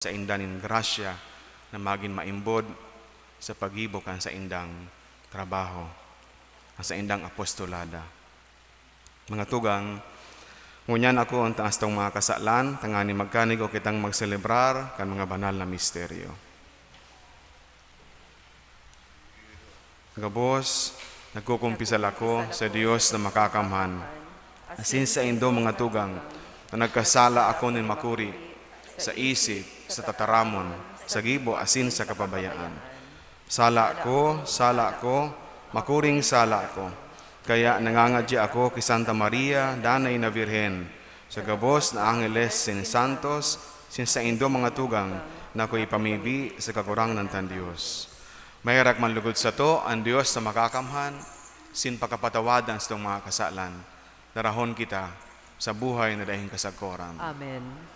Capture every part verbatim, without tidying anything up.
sainda nin grasya na magin maimbod sa paggibo kan saindang trabaho, an saindang apostolada. Mga tugang, ngunyan ako an taas tong mga kasalan, tanganing magkanigo kitang magselebrar kan mga banal na misteryo. Gabos, nagkukumpisal ako sa Dios na Makakamhan, asin saindo, mga tugang, na nagkasala ako nin makuri, sa isip, sa tataramon, sa gibo, asin sa kapabayaan. Sala ko, sala ko, makuring sala ko. Kaya nangangadya ako ki Santa Maria, Danay na Birhen, sa gabos na angheles sin santos, sin saindo, mga tugang, na ako ipamibi sa Kagurangnan tang Dios. Maherak man lugod sato an Dios na Makakamhan, sin pakapatawadan satong mga kasalan. Darahon kita sa buhay na daing kasagkoran. Amen.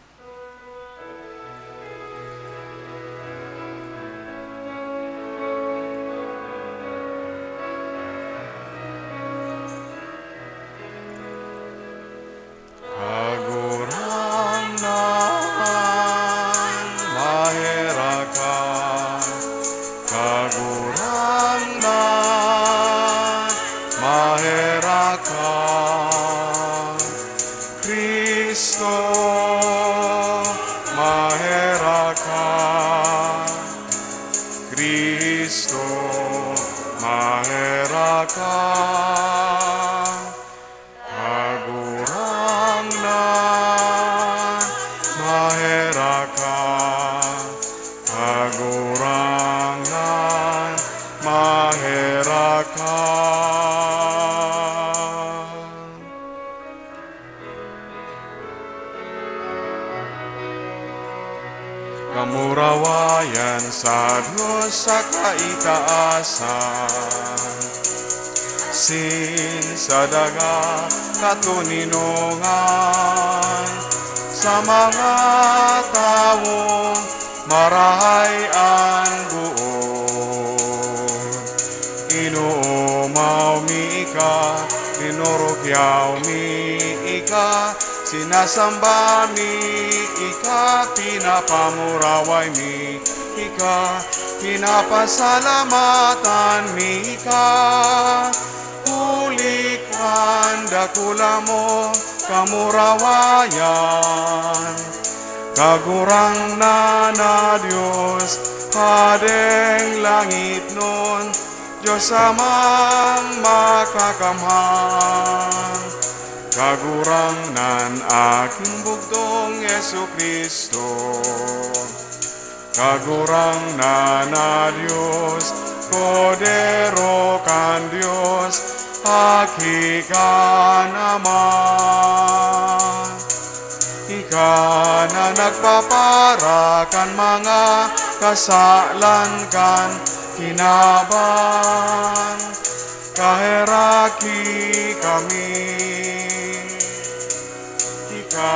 Kagurangnan, maherak ka. Kagurangnan, maherak ka. Cristo, maherak ka. Cristo, maherak ka. Kagurangnan, maherak ka. Kagurangnan, maherak ka. Kamurawayan sa Dios sa kaitaasan, sin sa daga katoninongan, sa mga tawong marahay an boot. Inoomaw mi ika, inurukyaw mi ika, sinasamba mi ika, pinapamuraway mi ika, pinapasalamatan mi ika. Huli kan dakula mong kamurawayan, Kagurangnan na Dios, Hadeng langitnon, Dios Amang Makakamhan, Kagurangnan, aking bugtong Jesu-Cristo. Kagurangnan na Dios, Kordero kan Dios, Aki kan Ama. Ika na nagpapara kan mga kasalan kan kinaban, kaheraki kami. Ika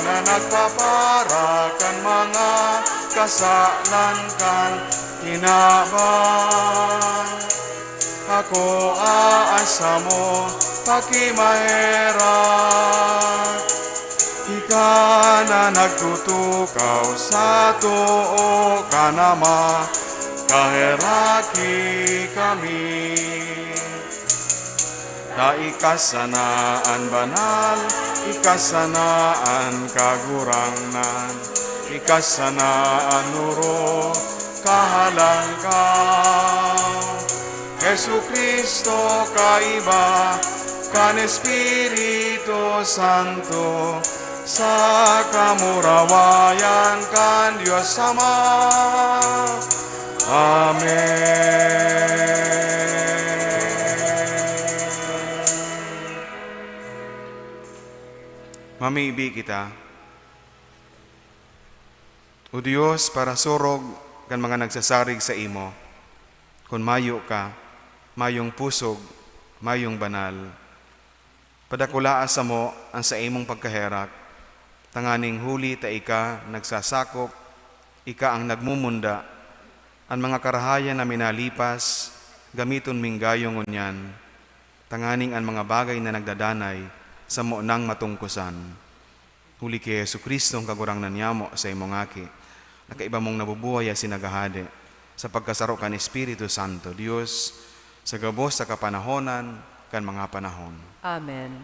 na nagpapara kan mga kasalan kan kinaban, akoa an samo pakimaherak. Ika na nagtutukaw sa too kan Ama, kaheraki kami. Ta ika sana an banal, ika sana an kagurangnan, ika sana an orog, kahalangkaw. Jesu-Cristo, kaiba kan Espiritu Santo, sa kamurawayan kan Dios Ama. Amen. Mamibi kita. O Dios, parasurog kan mga nagsasarig saimo, kun mayo ka, mayong pusog, mayong banal. Padakulaa samo an saimong pagkaherak, tanganing huli ta ika nagsasakop, ika an nagmumunda, an mga karahayan na minalipas, gamiton ming gayo ngunyan, tanganing an mga bagay na nagdadanay samo nang matungkosan. Huli ki Jesu-Cristo, an Kagurangnan niyamo, saimong Aki, na kaiba mong nabubuhay asin naghahade, sa pagkasaro kan Espiritu Santo, Dios, sa gabos sa kapanahonan kan mga panahon. Amen.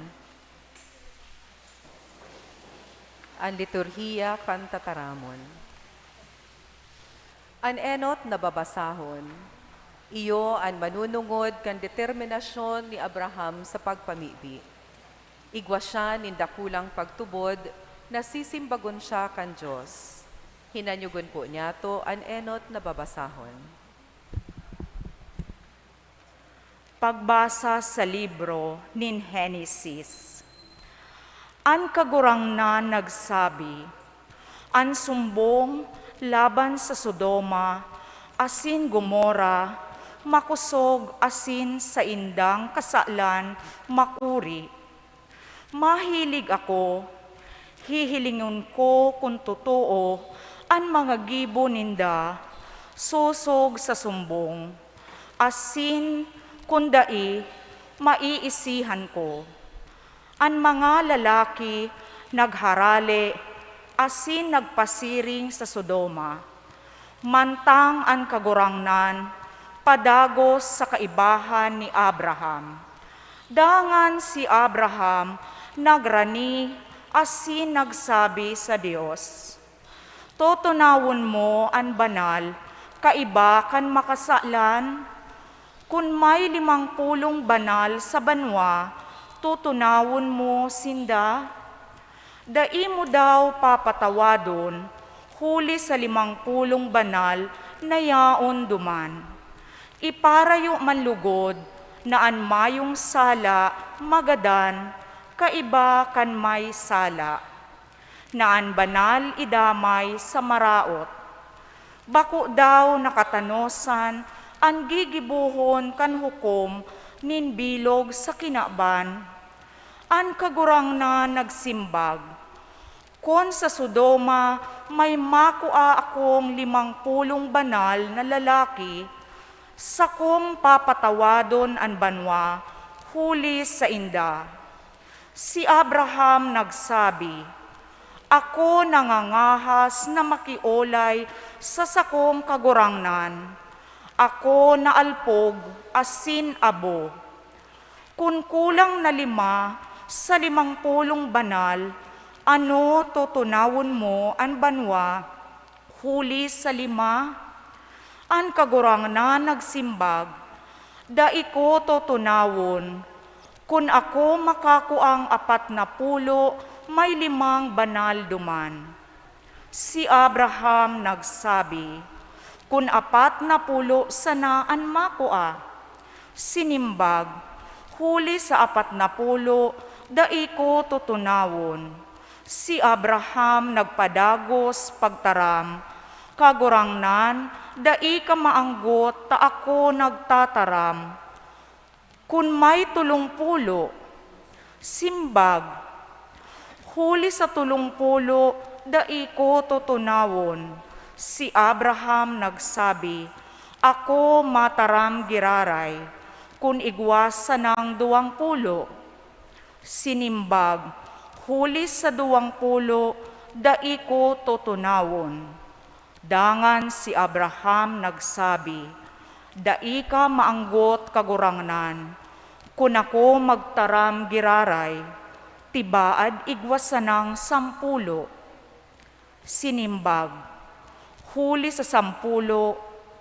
An liturhiya kan tataramon. An enot na babasahon, iyo an manunungod kan determinasyon ni Abraham sa pagpamibi. Igwa siya nin dakulang pagtubod na sisimbagon siya kan Dios. Hinanyogon po niyato an enot na babasahon. Pagbasa sa libro nin Henesis. An Kagurangnan nagsabi, "An sumbong laban sa Sodoma asin Gomorra makosog asin saindang kasalan makuri." Mahilig ako, hihilingon ko kun totoo an mga gibo ninda sosog sa sumbong, asin kun dai, maiisihan ko. An mga lalaki nagharale asin nagpasiring sa Sodoma, mantang an Kagurangnan padagos sa kaibahan ni Abraham. Dangan si Abraham nagrani asin nagsabi sa Dios, "Tutunawon mo an banal kaiba kan makasalan? Kun may limang pulong banal sa banwa, tutunawon mo sinda? Dai mo daw papatawadon huli sa limang pulong banal na yaon duman? Iparayo man lugod na an mayong sala magadan kaiba kan may sala, na an banal idamay sa maraot. Bako daw nakatanosan an gigibohon kan hukom nin bilog sa kinaban?" An Kagurangnan nagsimbag, "Kun sa Sodoma may makua akong limang pulong banal na lalaki, sakong papatawadon an banwa huli sainda." Si Abraham nagsabi, "Ako nangangahas na makiolay sa sakong kagurangnan. Ako naalpog asin abo. Kun kulang na lima sa limang pulong banal, ano, tutunawon mo an banwa huli sa lima?" An Kagurangnan nagsimbag, "Dai ko tutunawon. Kun ako makakuang apat na pulo, may limang banal duman." Si Abraham nagsabi, "Kun apat na pulo sana an makua." Sinimbag, "Huli sa apat na pulo, dai ko tutunawon." Si Abraham nagpadagos pagtaram, "Kagurangnan, dai ka maanggot ta ako nagtataram. Kun may tolong pulo." Simbag, "Huli sa tolong pulo, dai ko tutunawon." Si Abraham nagsabi, "Ako mataram giraray, kun igwa sanang duwang pulo." Sinimbag, "Huli sa duwang pulo, dai ko tutunawon." Dangan si Abraham nagsabi, "Dai ka maanggot, Kagurangnan, kun ako magtaram giraray, tibaad igwa sanang sampulo." Sinimbag, "Huli sa sampulo,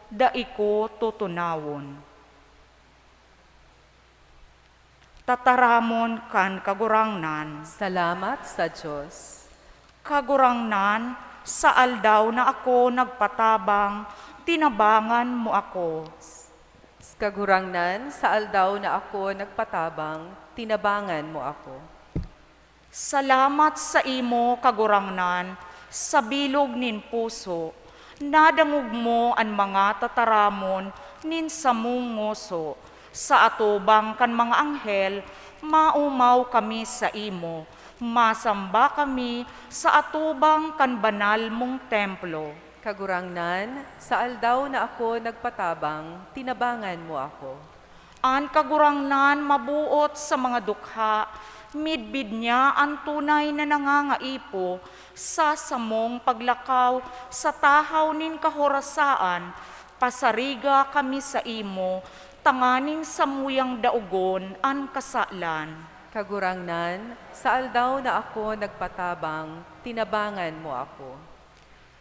dai ko tutunawon." Tataramon kan Kagurangnan. Salamat sa Dios. Kagurangnan, sa aldaw na ako nagpatabang, tinabangan mo ako. Kagurangnan, sa aldaw na ako nagpatabang, tinabangan mo ako. Salamat saimo, Kagurangnan, sa bilog nin puso, nadangog mo an mga tataramon nin samong ngoso. Sa atubang kan mga anghel, maomaw kami saimo, masamba kami sa atubang kan banal mong templo. Kagurangnan, sa aldaw na ako nagpatabang, tinabangan mo ako. An Kagurangnan mabuot sa mga dukha, Midbid niya an tunay na nangangaipo sa samong paglakaw sa tahaw nin kahorasaan. Pasariga kami saimo tanganing samuyang daogon an kasalan. Kagurangnan, sa aldaw na ako nagpatabang, tinabangan mo ako.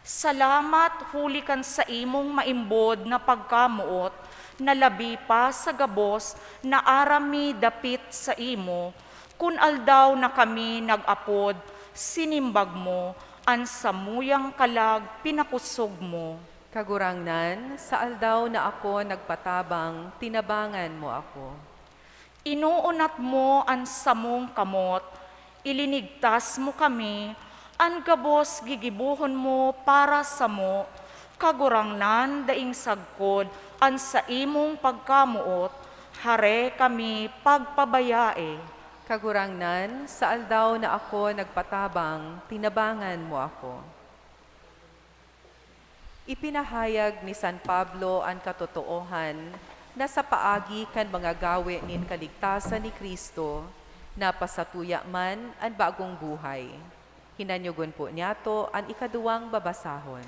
Salamat huli kan saimong maimbod na pagkamoot, na labi pa sa gabos na aram mi dapit saimo. Kun aldaw na kami nag-apod, sinimbag mo, an samuyang kalag pinakosog mo. Kagurangnan, sa aldaw na ako nagpatabang, tinabangan mo ako. Inuunat mo an samong kamot, ilinigtas mo kami, an gabos gigibohon mo para samo. Kagurangnan, daing sagkod an saimong pagkamoot, hare kami pagpabayae. Kagurangnan, sa aldaw na ako nagpatabang, tinabangan mo ako. Ipinahayag ni San Pablo an katotoohan na sa paagi kan mga gawe nin kaligtasan ni Cristo, napasatuya man an bagong buhay. Hinanyogon po niyato an ikaduwang babasahon.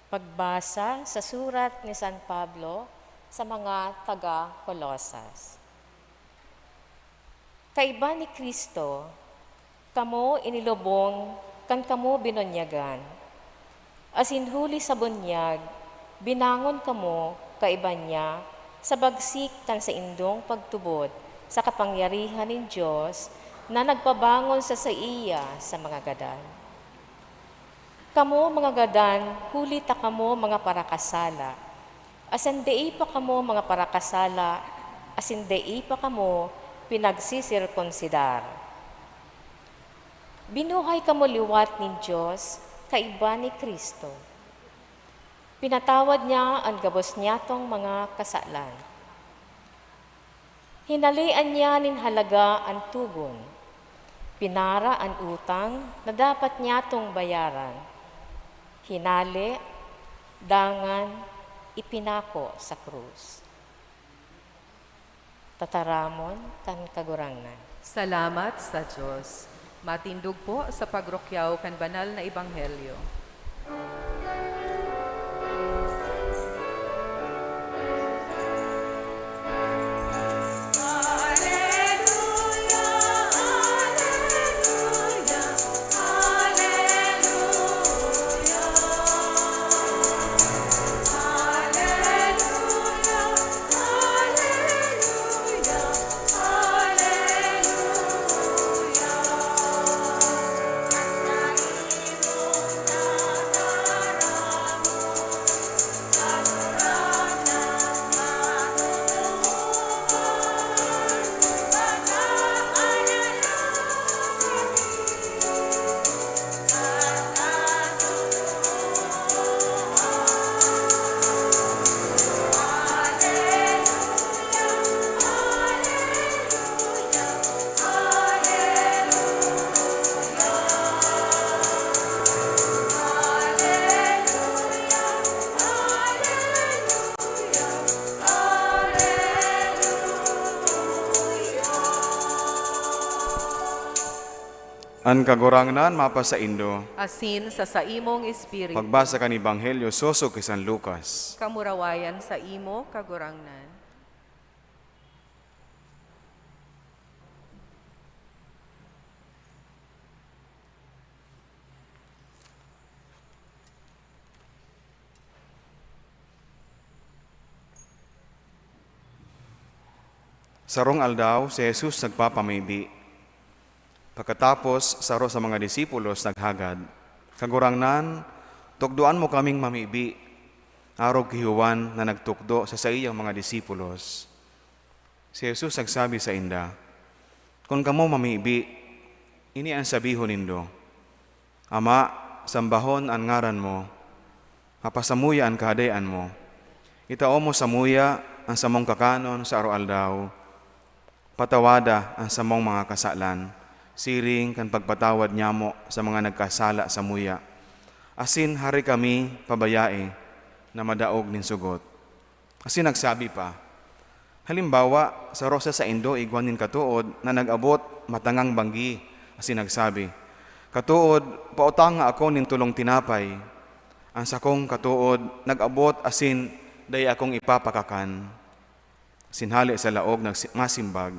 Pagbasa sa surat ni San Pablo sa mga taga Colosas. Kaiba ni Cristo, kamo inilubong kan kamo binunyagan, asin huli sa bunyag, binangon kamo kaiba niya sa bagsik kan saindong pagtubod sa kapangyarihan nin Dios na nagpabangon sa saiya sa mga gadan. Kamo, mga gadan, huli ta kamo mga parakasala, asin dai pa kamo mga parakasala, asin dai pa kamo pinagsisirkunsidar. Binuhay kamo liwat nin Dios kaiba ni Cristo. Pinatawad niya an gabos niyatong mga kasalan. Hinalean niya nin halaga an togon. Pinara an utang na dapat niyatong bayaran. Hinale, dangan ipinako sa krus. Tataramon kan Kagurangnan. Salamat sa Dios. Matindog po sa pagrukyaw kan banal na ebanghelyo. An Kagurangnan mapasaindo. Asin sa saimong espiritu. Pagbasa kan Ebanghelyo sosog ki San Lucas. Kamurawayan saimo, Kagurangnan. Sarong aldaw, si Jesus nagpapamibi. Pakatapos, saro sa mga disipulos naghagad, "Kagurangnan, tukdoan mo kaming mamibi, arog ki Juan na nagtukdo sa saiyang mga disipulos." Si Jesus nagsabi sainda, "Kun kamo mamibi, ini an sabihon nindo, 'Ama, sambahon an ngaran mo. Mapasamuya an Kahadean mo. Itao mo samuya an samong kakanon sa aroaldaw. Patawada an samong mga kasalan, siring kan pagpatawad nyamo sa mga nagkasala samuya. Asin hare kami pabayae na madaog nin sugot.'" Asin nagsabi pa, Halimbawa, saro sa saindo igwa nin katood na nag-abot matangang banggi asin nagsabi, "Katood, pautanga ako nin tolong tinapay. An sakong katood nag-abot asin dai akong ipapakakan." Sinhali sa laog nagsi-, masimbag,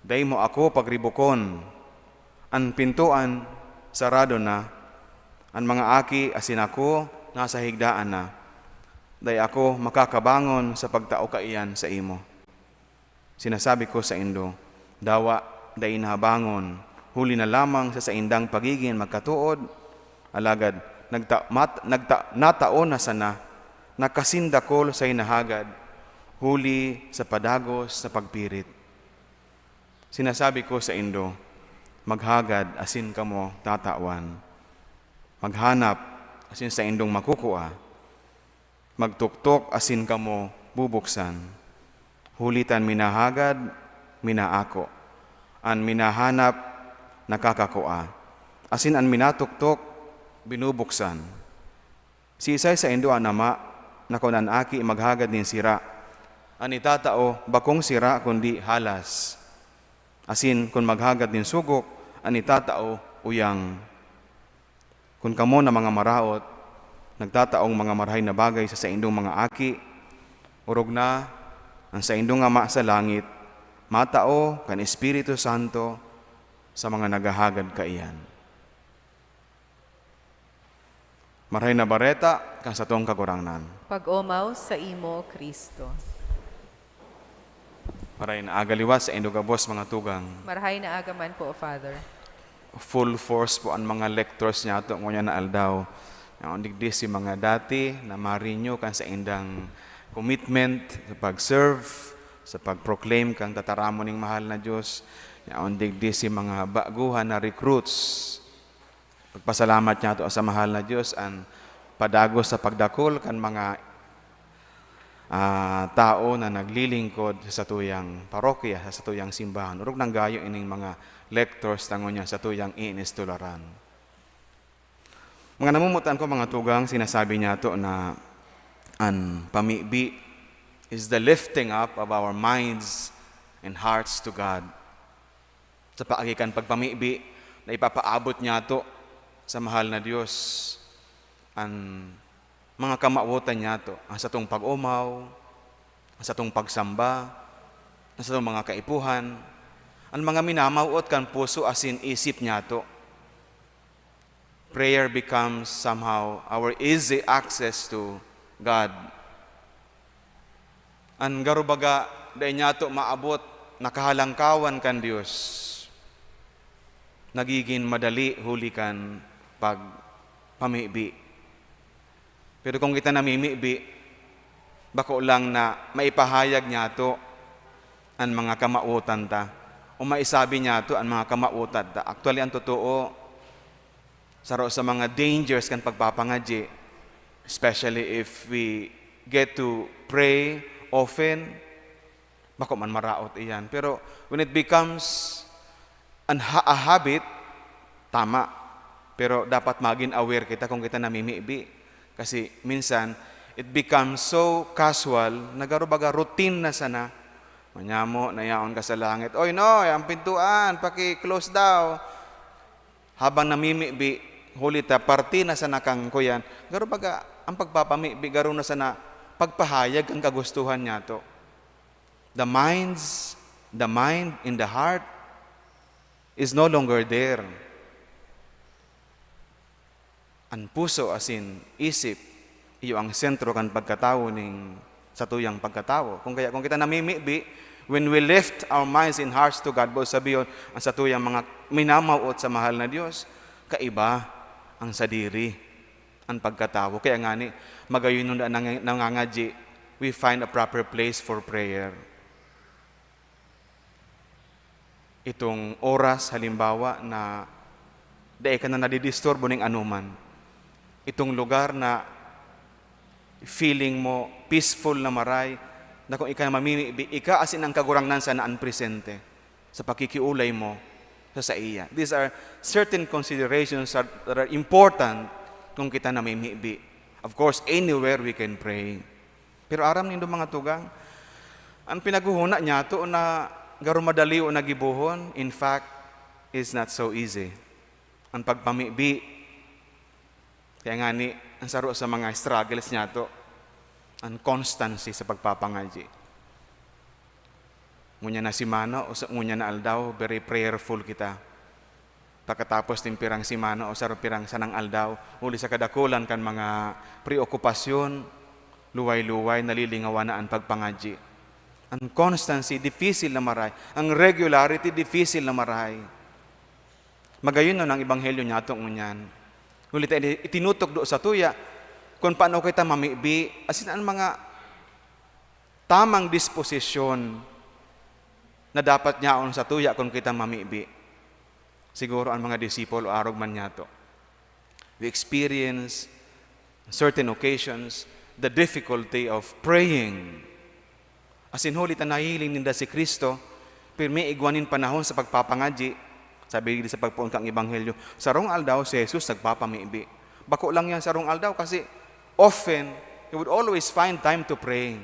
"Dai mo ako pagribokon. An pintoan sarado na. An mga aki asin ako nasa higdaan na. Dai ako makakabangon sa pagtao kaiyan saimo." Sinasabi ko saindo, dawa dai nabangon, huli na lamang sa saindang pagigin magkatood. Alagad nagta-, mat-, nagta-, natao na sana, nakasindakol sa hinahagad, huli sa padagos sa pagpirit. Sinasabi ko saindo, maghagad asin kamo tatawan. Maghanap asin saindong makukua. Magtuktok asin kamo bubuksan. Huli ta an minahagad, minaako. An minahanap, nakakakua. Asin an minatuktok, binubuksan. Siisay saindo an ama na kun an aki maghagad nin sira, an itatao bakong sira kundi halas? Asin kun maghagad nin sugok, an itatao uyang? Kun kamo na mga maraot, nagtataong mga marahay na bagay sa saindong mga aki, orog na an saindong Ama sa langit matao kan Espiritu Santo sa mga naghahagad kaiyan. Marahay na Bareta kan satong Kagurangnan. Pag-omaw saimo, Cristo. Marahay na aga liwat saindo gabos, mga tugang. Marahay na aga man po, Father. Full force po an mga lectors niyato ngunyan na aldaw. Yaon digdi si mga dati na ma-renew kan saindang commitment sa pag-serve, sa pag-proclaim kan tataramon ning mahal na Dios. Yaon digdi si mga baguhan na recruits. Pagpasalamat niyato sa mahal na Dios an padagos sa pagdakul kan mga, ah, tao na naglilingkod sa satuyang parokya, sa satuyang simbahan. Orog nang gayo ining mga lectors ta ngunyan satuyang iinistularan. Mga namomotan ko, mga tugang, sinasabi niyato na an pamibi is the lifting up of our minds and hearts to God. Sa paagi kan pagpamibi na ipapaabot niyato sa mahal na Dios an mga kamawotan niyato, an satong pag-omaw, an satong pagsamba, an satong mga kaipuhan, an mga minamawot kan puso asin isip niyato. Prayer becomes somehow our easy access to God. An garo baga, dai niyato maabot na kahalangkawan kan Dios, nagigin madali huli kan pagpamibi. Pero kung kita namimibi, bako lang na maipahayag niyato an mga kamawotan ta, o maisabi niyato an mga kamawotan ta. Actually, an totoo, saro sa mga dangers kan pagpapangadyi, especially if we get to pray often, bako man maraot iyan. Pero when it becomes an ha-, a habit, tama. Pero dapat magin aware kita kung kita namimibi. Kasi minsan, it becomes so casual, na garo baga routine na sana. Manyamo, nayaon ka sa langit, "Oy, Noy, ang pintuan, paki-close daw." Habang namimibi, huli ta, parte na sana kan kuyan. Garo baga, ang pagpapamibi, garo na sana pagpahayag kan kagustuhan niyato. The minds, the mind in the heart is no longer there. An puso asin isip, iyo ang sentro kan pagkatawo ning satuyang pagkatawo. Kung kaya, kung kita namimibi, when we lift our minds and hearts to God, boot sabihon, ang satuyang mga minamawot sa mahal na Dios, kaiba ang sadiri, an pagkatawo. Kaya ngani, magayon nung nang-, nangangadyi, we find a proper place for prayer. Itong oras, halimbawa, na dai ka na nadidisturbo ning anoman. Itong lugar na feeling mo peaceful na maray, na kung ika mamimibi, ika asin ang Kagurangnan sana an presente sa pakikiulay mo sa saiya. These are certain considerations that, that are important kung kita namimibi. Of course, anywhere we can pray. Pero aram nindo, mga tugang, An pinaghohona niyato na garo madali o nagibohon, in fact, is not so easy. An pagpamibi, kaya ngani, an saro sa mga struggles niyato, an constancy sa pagpapangadyi. Ngunyan na semana o sa ngunyan na aldaw, very prayerful kita. Pagkatapos nin pirang semana o sa pirang sanang aldaw, huli sa kadakulan kan mga preokupasyon, luway-luway, nalilingawan na an pagpangadyi. An constancy, difisil na marahay. Ang regularity, difisil na marahay. Magayon na ang ebanghelyo niyato ngunyan. Huli ta, ini-, itinutukdo satuya kung paano kita mamibi, asin an mga tamang disposisyon na dapat yaon satuya kun kita mamibi. Siguro an mga disipulo arog man niyato. We experience, on certain occasions, the difficulty of praying. Asin huli ta nahihiling ninda si Cristo, pirmi igwa nin panahon sa pagpapangadyi. Sabi digdi sa pagpoon kan ebanghelyo, sarong aldaw si Jesus nagpapamibi. Bako lang yan sarong aldaw kasi often, he would always find time to pray.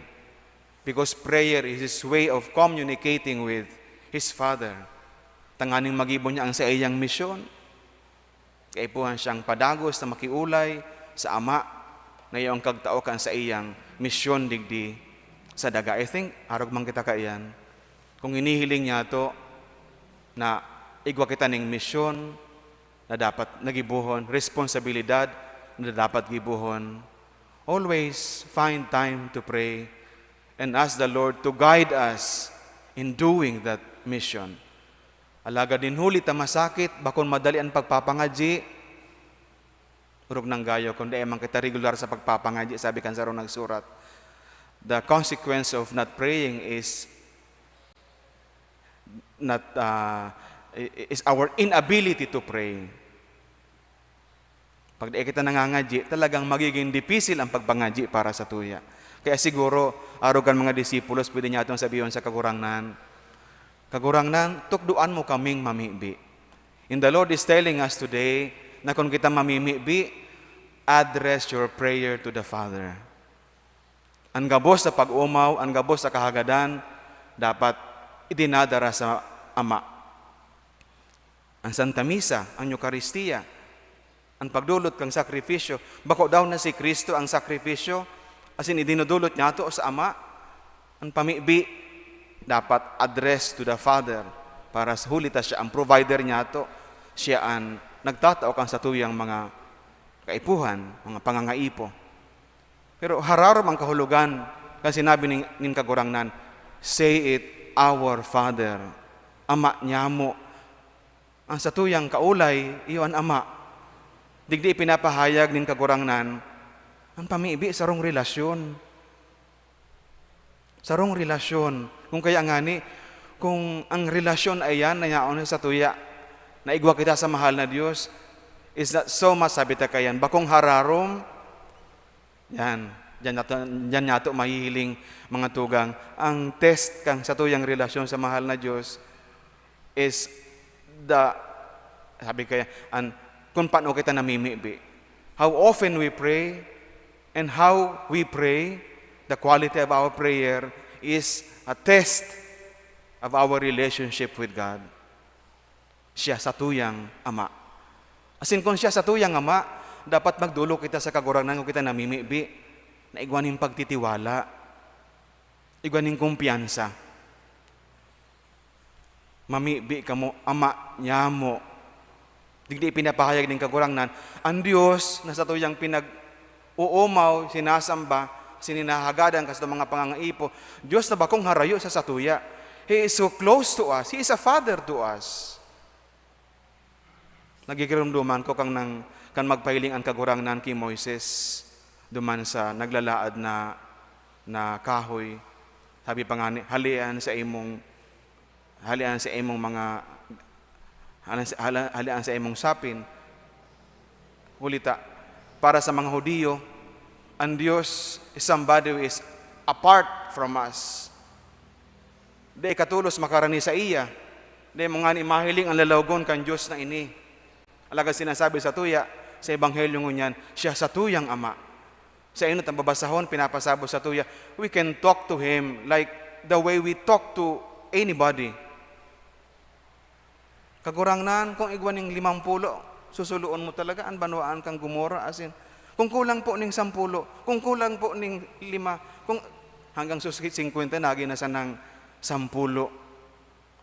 Because prayer is his way of communicating with his Father. Tanganing magibo niya ang saiyang misyon. Kaipuhan siyang padagos na makiolay sa Ama na iyo ang kagtao kan saiyang misyon digdi sa daga. I think, arog man kita kaiyan. Kung hinihiling niyato na igwa kita ning misyon na dapat nagibohon, responsibilidad na dapat gibohon, always find time to pray and ask the Lord to guide us in doing that mission. Alagad nin huli ta masakit, bakong madali an pagpapangadyi, orog nang gayo kun dai man kita regular sa pagpapangadyi, sabi kan sarong nagsurat. The consequence of not praying is not, ah, i-, is our inability to pray. Pag dai kita nangangadyi, talagang magiging dipisil ang pagpangadyi para satuya. Kaya siguro, arog kan mga disipulos, pwede niyatong sabihon sa Kagurangnan, "Kagurangnan, tukdoan mo kaming mamibi." And the Lord is telling us today na kung kita mamimibi, address your prayer to the Father. An gabos na pag-omaw, an gabos na kahagadan, dapat idinadara sa Ama. An Santa Misa, an Eukaristia, an pagdolot kan sakripisyo, bako daw na si Cristo ang sakripisyo, asin idinodolot niyato sa Ama. An pamibi, dapat address to the Father, para sa huli ta siya ang provider niyato, siya an nagtatao kan satuyang mga kaipuhan, mga pangangaipo. Pero hararom ang kahulogan kan sinabi nin, nin Kagurangnan, "Say it, Our Father." Ama niyamo. Ang satuyang kaolay, iyo an Ama. Digdi ipinapahayag nin Kagurangnan, ang pamibi sarong relasyon. Sarong relasyon. Kung kaya ngani, kung ang relasyon ay yan na yaon sa satuya, na igwa kita sa mahal na Diyos, is not so much, sabi ta kayan, bakong hararom, yan. Diyan nato, diyan nato mahihiling, mga tugang. Ang test kan satuyang relasyon sa mahal na Diyos is the, sabi kaya, an, kung paano kita namimibi. How often we pray and how we pray, the quality of our prayer is a test of our relationship with God. Siya satuyang Ama. Asin kun siya satuyang Ama, dapat magdolok kita sa Kagurangnan kun kita namimibi, na igwa nin pagtitiwala, igwa nin kumpiyansa. Mamibi kamo, Ama niyamo. Digdi ipinapahayag nin Kagurangnan, an Dios na satuyang pinag-oomaw, sinasamba, sininahagadan kas mga pangangaipo, Dios na bakong harayo sa satuya. He is so close to us. He is a Father to us. Nagigiromdoman ko kan nang, kan magpahiling an Kagurangnan ki Moises duman sa naglalaad na, na kahoy. Sabi pa ngani, "Halian sa imong, halian sa imong mga, halian sa, hala-, halian sa imong sapin." Huli ta, para sa mga Judio, ang Dios is somebody who is apart from us. Dai ka tolos makarani saiya. Dai mo ngani mahiling an lalawgon kan Dios na ini. Alagad sinasabi satuya sa Ebanghelyo ngunyan, siya satuyang Ama. Sa inot ang babasahon, pinapasabot satuya, we can talk to Him like the way we talk to anybody. Kagurangnan, kung igwa ning limang pulo, susuloon mo talaga an banwaan kan Gomora, asin, kung kulang po ning sampulo, kung kulang po ning lima, kung hanggang sa singkwenta, nagin na sanang sampulo.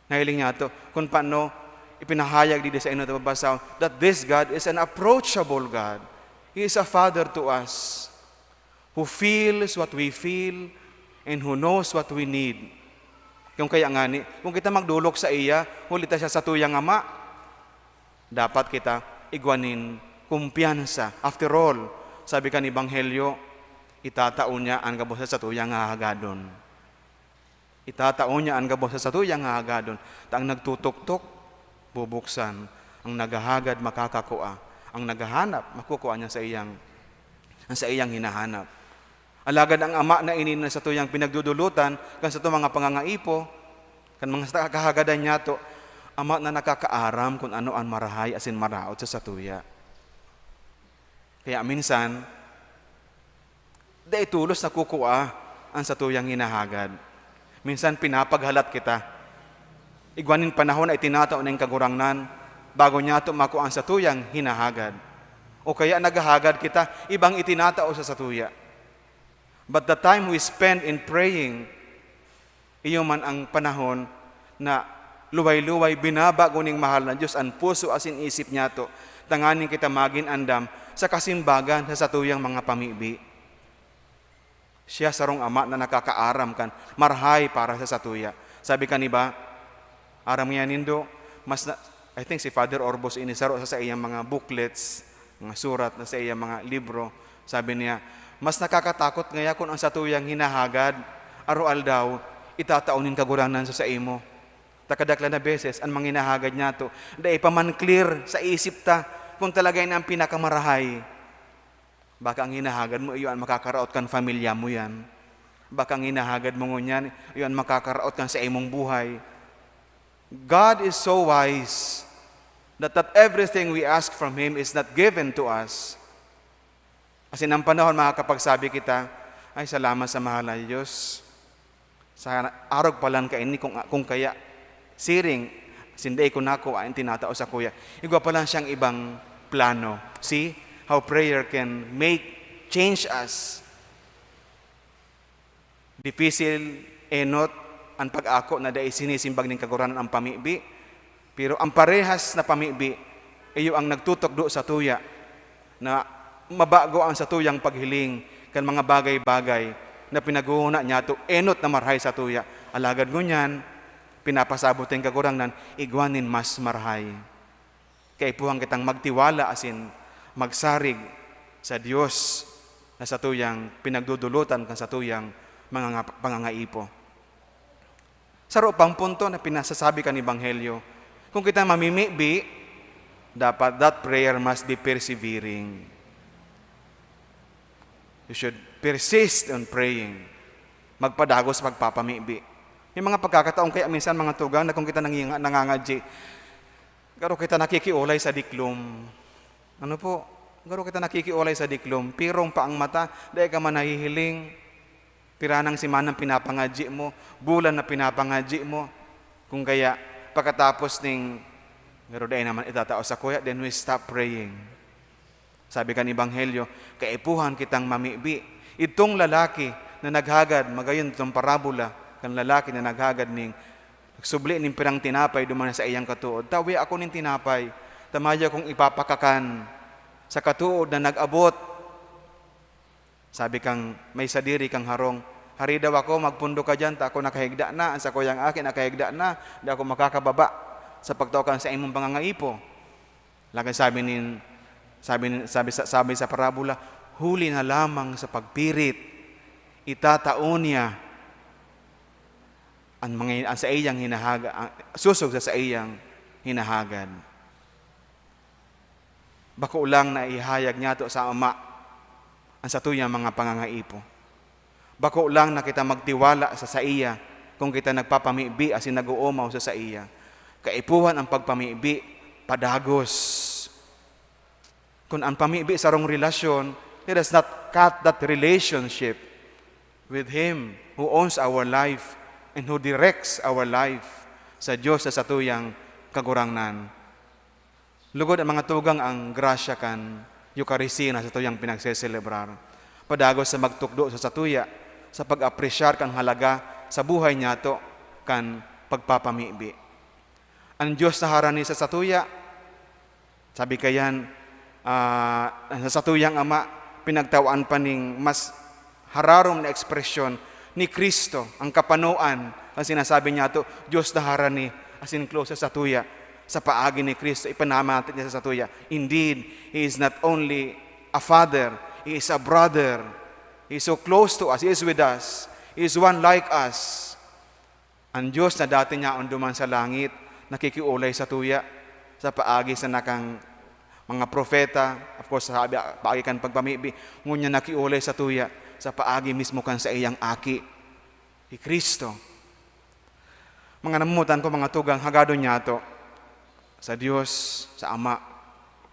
Nahiling niya to, kung paano ipinahayag digdi sa inot na babasahon, that this God is an approachable God. He is a Father to us, who feels what we feel and who knows what we need. Kung kaya ngani, kung kita magdolok sa iya, huli ta siya satuyang Ama, dapat kita igwa nin kumpiyansa. After all, sabi kan Ebanghelyo, itatao niya an gabos sa satuyang hahagadon. Itatao niya an gabos sa satuyang hahagadon, ta ang nagtutuktok, bubuksan. Ang naghahagad, makakakua. Ang naghahanap, makukua niya sa iyang, ang sa iyang hinahanap. Alagad ang ama na ini na satuyang pinagdudulutan kan satong mga pangangaipo, kan mga sa kahagadan niyato, ama na nakakaaram kun ano an marahay asin maraot sa satuya. Kaya minsan, dai tolos nakukua an satuyang hinahagad. Minsan pinapaghalat kita. Igwa nin panahon na itinatao nin Kagurangnan bago niyato makua an satuyang hinahagad. O kaya naghahagad kita, ibang itinatao sa satuya. But the time we spend in praying, iyo man ang panahon na luway-luway binabago ning mahal na Dios an puso asin isip niyato, tanganing kita magin andam sa kasimbagan sa satuyang mga pamibi. Siya sarong ama na nakakaaram kan marahay para sa satuya. Sabi kan iba, aram niya nindo, mas na, I think si Father Orbos ini, saro sa saiyang mga booklets, mga surat na saiyang mga libro, sabi niya, "Mas nakakatakot ngaya kun ang satuyang hinahagad, aroaldaw, itatao nin Kagurangnan sa saimo." Ta kadaklan na beses, an mga hinahagad niyato, dai pa man clear sa isip ta kung talaga ini ang pinakamarahay. Baka ang hinahagad mo, iyo an makakaraot kan pamilya mo yan. Baka ang hinahagad mo ngunyan, iyo an makakaraot kan sa imong buhay. God is so wise that not everything we ask from Him is not given to us. Asin ang panahon makakapagsabi kita, "Ay, salamat sa mahal na Diyos. Sa arog pa lang kaini, kung, kung kaya, siring, sinda ko nako, ah, tinatao sa kuya." Igwa pa lang siyang ibang plano. See how prayer can make, change us. Dipisil, enot, an pag-ako na dai sinisimbag nin Kagurangnan an pamibi, pero an parehas na pamibi, iyo ang nagtutukdo sa tuya na mabago ang satuyang paghiling kan mga bagay-bagay na pinaghuhuna niyato enot na marahay sa tuya. Alagad ngunyan, pinapasabot nin Kagurangnan, igwa nin mas marahay. Kaipuhan kitang magtiwala asin magsarig sa Dios na satuyang pinagdudulutan kan satuyang mga nga-, pangangaipo. Saro pang punto na pinasasabi kan Ebanghelyo, kung kita mamimibi, dapat that prayer must be persevering. You should persist on praying. Magpadagos sa pagpapamibi. May mga pagkakataon kaya minsan, mga tugang, na kung kita nanginga-, nangangadyi, garo kita nakikiolay sa diklom. Ano po? Garo kita nakikiolay sa diklom. Pirong pa ang mata, dai ka man nahihiling. Pira nang semanang pinapangadyi mo, bulan na pinapangadyi mo. Kung kaya, pagkatapos ning, "Garo dai naman itatao sa kuya," then we stop praying. Sabi kan Ebanghelyo, kaipuhan kitang mamibi. Idtong lalaki na naghagad, magayon itong parabola kan lalaki na naghagad ning nagsubli nin pirang tinapay duman sa iyang katood. "Tawi ako nin tinapay, ta mayo akong ipapakakan sa katood na nag-abot." Sabi kan may sadiri kan harong, "Hari daw ako, magpundo ka diyan, ta ako nakahigda na, an sakuyang aki nakahigda na, di ako makakababa sa pagtao kan saimong pangangaipo." Lagad sabi nin, sabi nin, sabi sa, sabi sa parabola, "Huli na lamang sa pagpirit, itatao niya ang mga, ang saiyang hinahaga-, ang susog sa saiyang hinahagad." Bako lang na ihayag niyato sa Ama an satuyang mga pangangaipo. Bako lang na kita magtiwala sa saiya kung kita nagpapamibi asin nag-oomaw sa saiya. Kaipuhan ang pagpamibi, padagos. Kun ang pamibi sarong relasyon, let us not cut that relationship with Him who owns our life. and who directs our life sa Dios sa satuyang Kagurangnan. Lugod an mga tugang, ang grasya kan Eukaristia na satuyang pinagseselebrar padagos sa magtukdo sa satuya sa pag-apresyar kan halaga sa buhay niyato kan pagpapamibi. An Dios na harani sa satuya, sabi kayan, ah, sa satuyang Ama, pinagtawan pa ning mas hararom na ekspresyon ni Cristo, ang kapanoan, ang sinasabi niyato, "Dios na harani," asin close sa satuya, sa paagi ni Cristo, ipanamati niya sa satuya. Indeed, He is not only a Father, He is a brother. He is so close to us, He is with us, He is one like us. An Dios na dati niyaon duman sa langit, nakikiolay satuya, sa paagi sana kan mga propeta, of course, sa paagi kan pagpamibi, ngunyan nakiolay satuya, sa paagi mismo kan saiyang Aki, si Cristo. Mga namomotan ko, mga tugang, hagadon niyato sa Dios, sa Ama,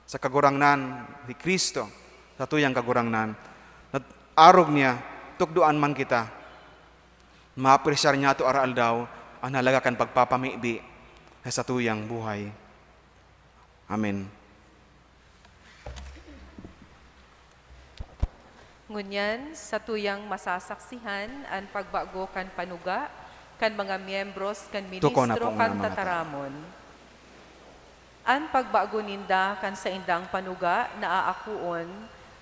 sa Kagurangnan, si Cristo, satuyang Kagurangnan. At arog niya, tukdoan man kita. Maapresyar niyato aroaldaw an halaga kan pagpapamibi sa satuyang buhay. Amen. Ngunyan, satuyang masasaksihan an pagbago kan panuga kan mga miyembros kan Tukaw na ministro po muna, kan mga tao. Tataramon. An pagbago ninda kan saindang panuga na aakoon,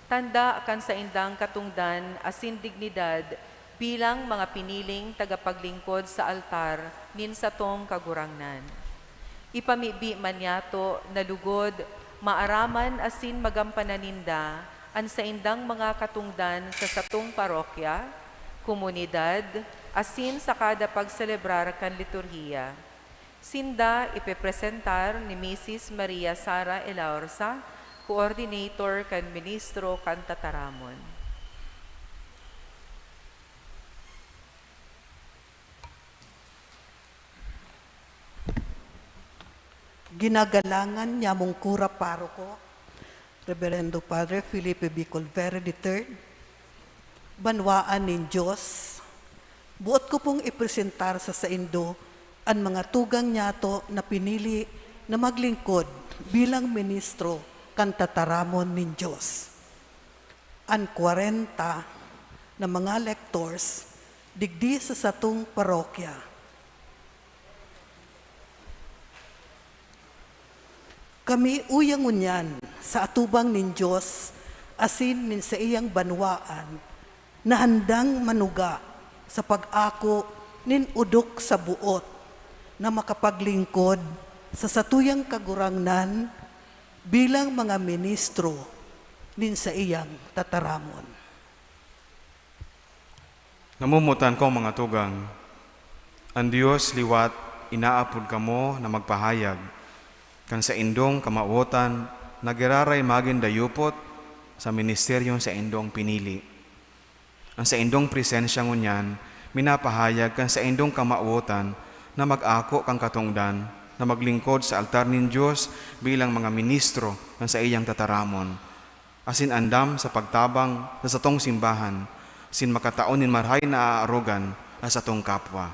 tanda kan saindang katongdan asin dignidad bilang mga piniling tagapaglingkod sa altar nin satong Kagurangnan. Ipamibi man niyato na lugod, maaraman asin magampanan ninda an saindang mga katongdan sa satong parokya, komunidad, asin sa kada pagselebrar kan liturhiya. Sinda ipepresentar ni Misis Maria Sara Elaorza, Coordinator kan Ministro kan Tataramon. Ginagalangan nyamong kura paroko, Reverendo Padre Felipe B. Colvere the third, banwaan nin Dios, boot ko pong ipresentar sa saindo an mga tugang nyato na pinili na maglingkod bilang ministro kan tataramon nin Dios. An kwarenta na mga lectors digdi sa satong parokya. Kami uya ngunyan sa atubang nin Dios asin nin saiyang banwaan na handang manuga sa pag-ako nin odok sa boot na makapaglingkod sa satuyang Kagurangnan bilang mga ministro nin saiyang tataramon. Namomotan kong mga tugang, an Dios liwat inaapod kamo na magpahayag kan saindong kamawotan na giraray magin dayupot sa ministeryong saindong pinili. An saindong presensya ngunyan minapahayag kan saindong kamawotan na mag-ako kan katongdan na maglingkod sa altar nin Dios bilang mga ministro kan saiyang tataramon, asin andam sa pagtabang sa satong simbahan, asin makatao nin marahay na aarogan sa satong kapwa.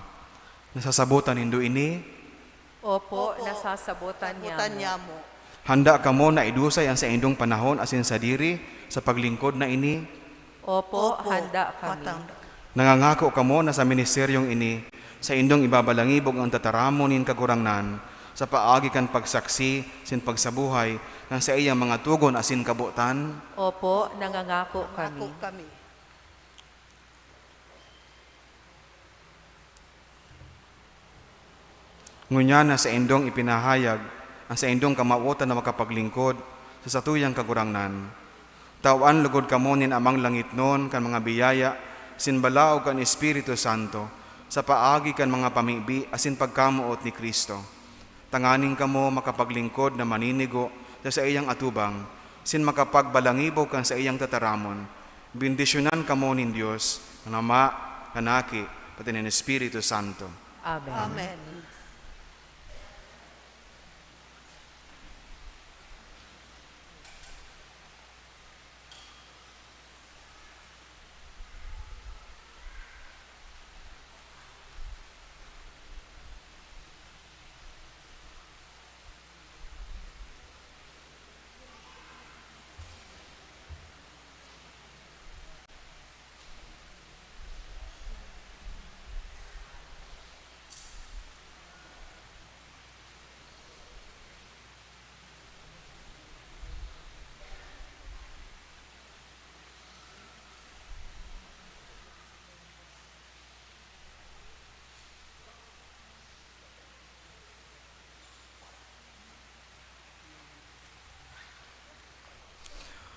Nasasabotan nindo ini? Opo, Opo, nasasabotan sabotan niamo. Handa kamo na idusay an saindong panahon asin sadiri sa paglingkod na ini? Opo, Opo, handa kami. Patang. Nangangako kamo na sa ministeryong ini, saindong ibabalangibog an tataramon nin Kagurangnan sa paagi kan pagsaksi sin pagsabuhay kan saiyang mga togon asin kabotan? Opo, nangangako kami. Ngunyan na saindong ipinahayag an saindong kamawotan na makapaglingkod sa satuyang Kagurangnan, tawan logod kamo nin Amang langitnon kan mga biyaya sin balaog kan Espiritu Santo sa paagi kan mga pamibi asin pagkamoot ni Cristo, tanganing kamo makapaglingkod na maninigo sa saiyang atubang, sin makapagbalangibog kan saiyang tataramon. Bendisyonan kamo nin Dios, an Ama, kan Aki, pati nin Espiritu Santo. Amen. Amen.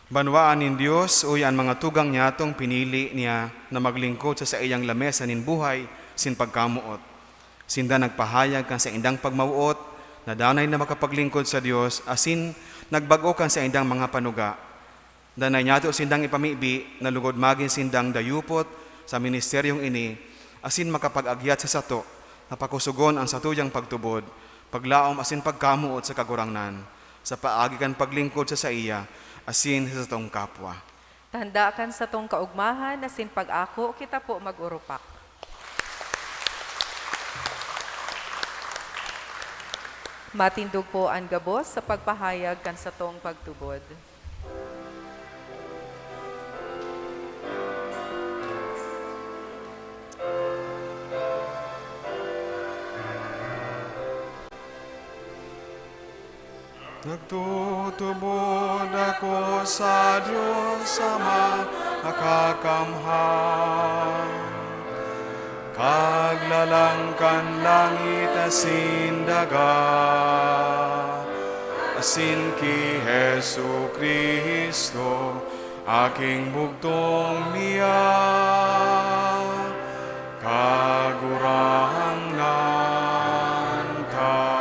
Banwaan nin Dios, uya an mga tugang niyatong pinili niya na maglingkod sa saiyang lamesa nin buhay sin pagkamoot. Sinda nagpahayag kan saindang pagmawoot na danay na makapaglingkod sa Dios asin nagbag-o kan saindang mga panuga. Danay niyato sindang ipamibi na lugod magin sindang dayupot sa ministeryong ini asin makapag-agyat sa sato na pakosogon an satuyang pagtubod, paglaom asin pagkamoot sa Kagurangnan, sa paagi kan paglingkod sa saiya asin sa satong kapwa. Tanda kan satong kaogmahan asin pag-ako, kita po mag-urupak. Matindog po an gabos sa pagpahayag kan satong pagtubod. Nagtutubod ako sa Dios Ama Makakamhan, Kaglalang kan langit asin daga, asin ki Jesu-Cristo, Aking bugtong niya, Kagurangnan ta.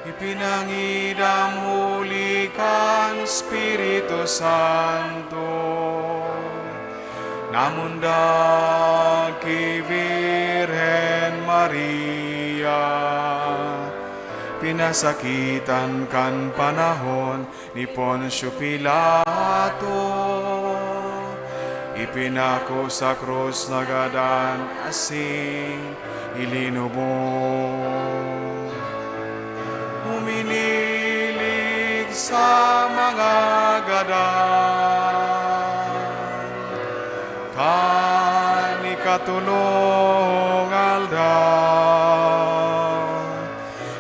Ipinangidam huli kan Espiritu Santo, namundag ki Birhen Maria, pinasakitan kan panahon ni Poncio Pilato, ipinako sa krus, nagadan asin ilinubong. Uminilig sa mga gadan, kan ikatolong aldaw,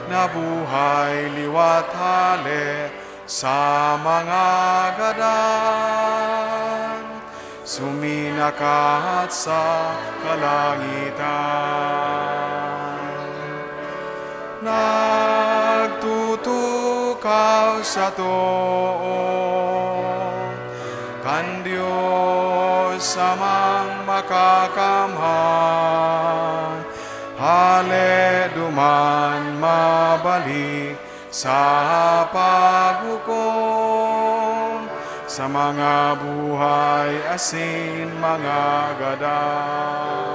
nabuhay liwat hale sa mga gadan, suminakat sa kalangitan. Nagtutukaw sa too kan Dios Amang Makakamhan, hale duman mabalik sa paghukom sa mga buhay asin mga gadan.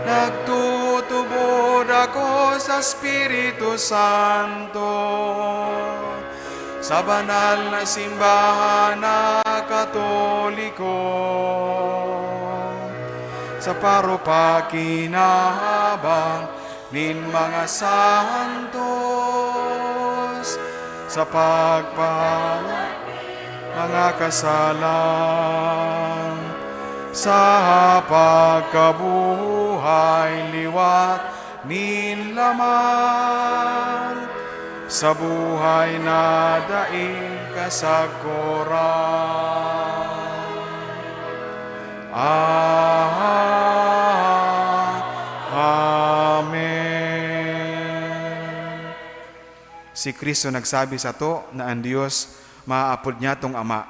Nagtutubod ako sa Espiritu Santo, sa banal na simbahan na Katoliko, sa parupak kinahabang nin mga santos, sa pagpahawak mga kasalan, sa pagkabuhay liwat nin laman, sa buhay na daing kasagkoran. Ah, amen. Si Cristo nagsabi sato na an Dios maaapod niyatong Ama.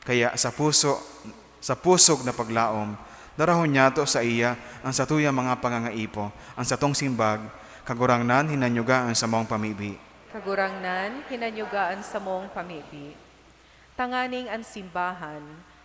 Kaya sa puso, sa pusog na paglaom, darahon niyato saiya an satuyang mga pangangaipo, an satong simbag, Kagurangnan, hinanyuga an samong pamibi. Kagurangnan, hinanyuga an samong pamibi. Tanganing an simbahan,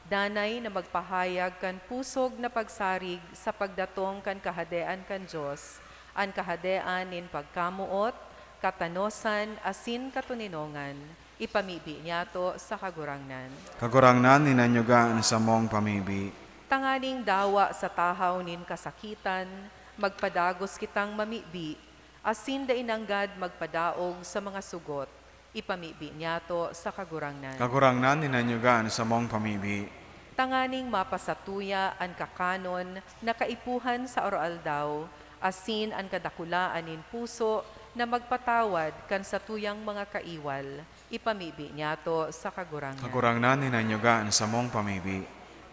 danay na magpahayag kan pusog na pagsarig sa pagdatong kan Kahadean kan Dios, an kahadean nin pagkamoot, katanosan, asin katoninongan, ipamibi niyato sa Kagurangnan. Kagurangnan, hinanyuga an samong pamibi. Tanganing dawa sa tahaw nin kasakitan, magpadagos kitang mamibi, asin dai nanggad magpadaog sa mga sugot, ipamibi niyato sa Kagurangnan. Kagurangnan, hinanyuga an samong pamibi. Tanganing mapasatuya an kakanon na kaipuhan sa aroaldaw, asin an kadakulaan nin puso na magpatawad kan satuyang mga kaiwal, ipamibi niyato sa Kagurangnan. Kagurangnan, hinanyuga an samong pamibi.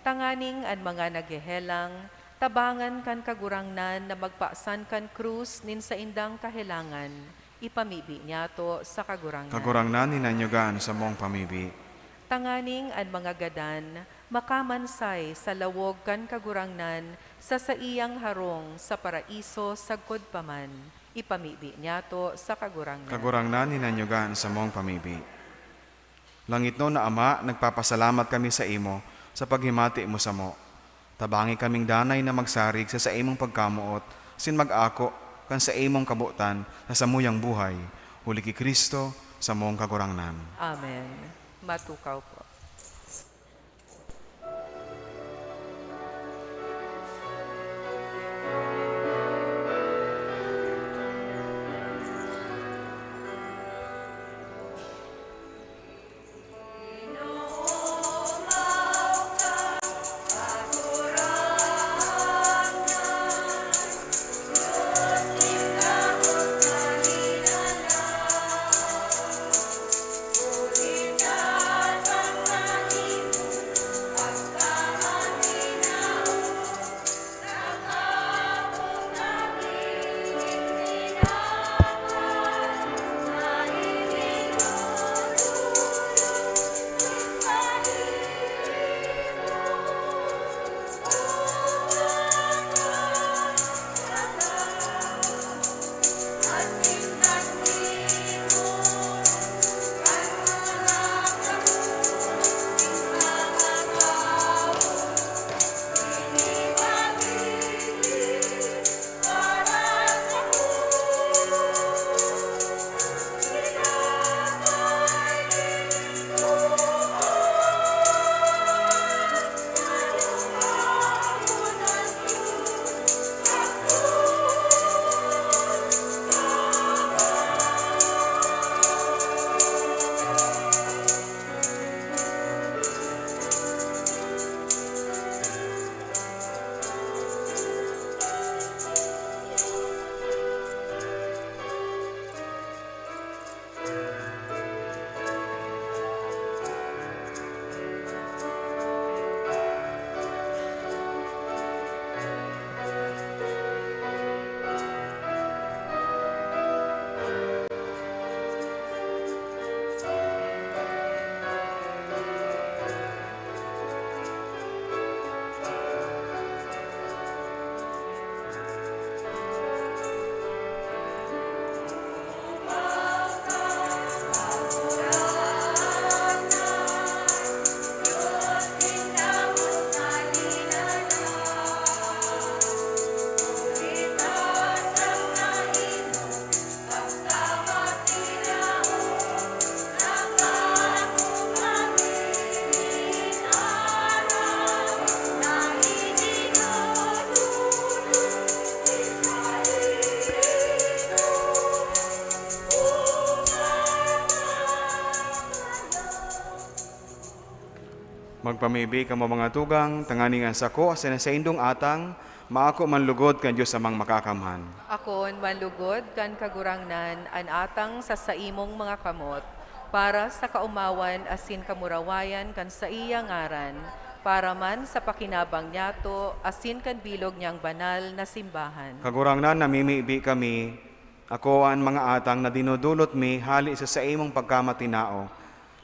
Tanganing an mga naghehelang, tabangan kan Kagurangnan na magpasan kan krus nin saindang kahelangan, Ipamibi niyato sa Kagurangnan. Kagurangnan, hinanyuga an samong pamibi. Tanganing an mga gadan makamansay sa lawog kan Kagurangnan sa saiyang harong sa paraiso sagkod pa man. Ipamibi niyato sa Kagurangnan. Kagurangnan, hinanyuga an samong pamibi. Langitnon na Ama, nagpapasalamat kami saimo sa paghimati mo samo. Tabangi kaming danay na magsarig sa saimong pagkamoot asin mag-ako kan saimong kabotan sa samuyang buhay, huli ki Cristo, samong Kagurangnan. Amen. Matukaw po. Magpamibi kamo, mga tugang, tanganing an sako asin an saindong atang maako man lugod kan Dios Amang Makakamhan. Akoon man lugod kan Kagurangnan an atang sa saimong mga kamot, para sa kaomawan asin kamurawayan kan saiya ngaran, para man sa pakinabang niyato asin kan bilog niyang banal na simbahan. Kagurangnan, namimibi kami, akoa an mga atang na dinudulot mi hale sa saimong pagkamatinao,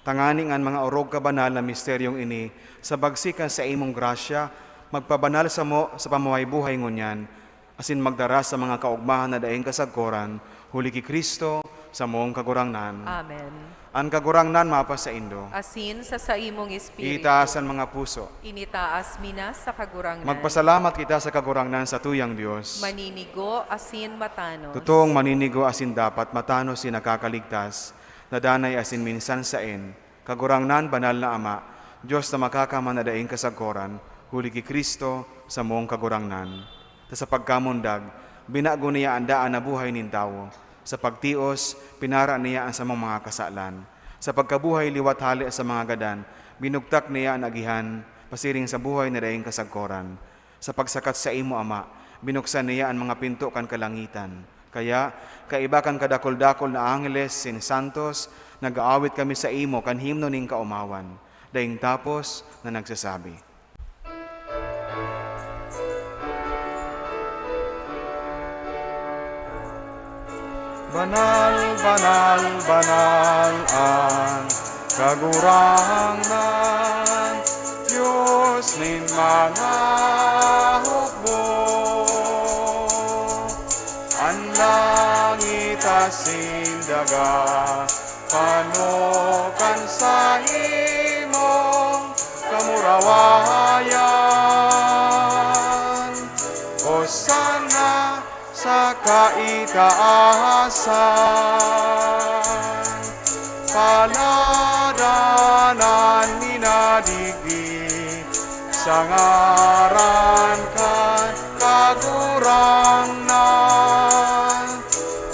tanganing an mga orog ka banal na misteryong ini, sa bagsi kan saimong grasya, magpabanal samo sa pamuhay-buhay ngunyan, asin magdara sa mga kaogmahan na daing kasagkoran, huli ki Cristo, samong Kagurangnan. Amen. An Kagurangnan mapasaindo. Asin sa saimong espiritu. Itaas an mga puso. Initaas mi na sa Kagurangnan. Magpasalamat kita sa Kagurangnan, satuyang Dios. Maninigo asin matanos. Totoong maninigo asin dapat, matanos asin nakakaligtas, na danay asin minsan saen, Kagurangnan, banal na Ama, Dios na makakamhan na daing kasagkoran, huli ki Cristo, samong Kagurangnan. Ta sa pagkamundag, binago niya an daan na buhay nin tawo. Sa pagtios, pinara niya an samong mga kasalan. Sa pagkabuhay liwat hale sa mga gadan, binugtak niya an agihan pasiring sa buhay na daing kasagkoran. Sa pagsakat saimo, Ama, binuksan niya an mga pinto kan kalangitan. Kaya, kaiba kan kadakul-dakul na angheles asin santos, nag-aawit kami saimo kan himno nin kaomawan. Daing tapos na nagsasabi, Banal, banal, banal an Kagurangnan, Dios nin mga hukbo. An langit asin daga pano kan saimong kamurawayan. Hosanna sa kaitaasan. Paladan an minadigdi sa ngaran kan Kagurangnan.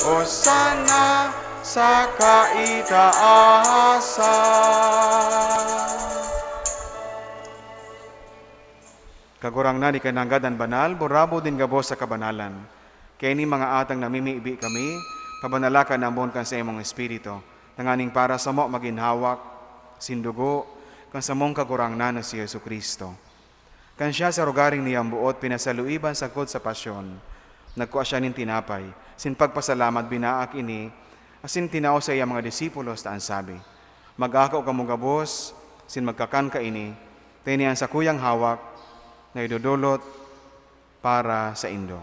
Hosanna sa kaitaasan. Kagurangnan, ika nanggad an banal, burabod nin gabos sa kabanalan. Kaya ini mga atang namimibi kami, pabanala ka namon kan saimong Espiritu, tanganing para samo magin hawak, sindugo, kan samong Kagurangnan na si Jesu-Cristo. Kan siya sa rogaring niyang buot pinasaluiban sagkod sa pasyon, nagkua siya nin tinapay, sin pagpasalamat binaak ini, asin tinao sa iya mga disipulos ta an sabi, "Mag-ako kamo gabos, sin magkakan kaini, ta ini an sakuyang hawak na idodolot para saindo."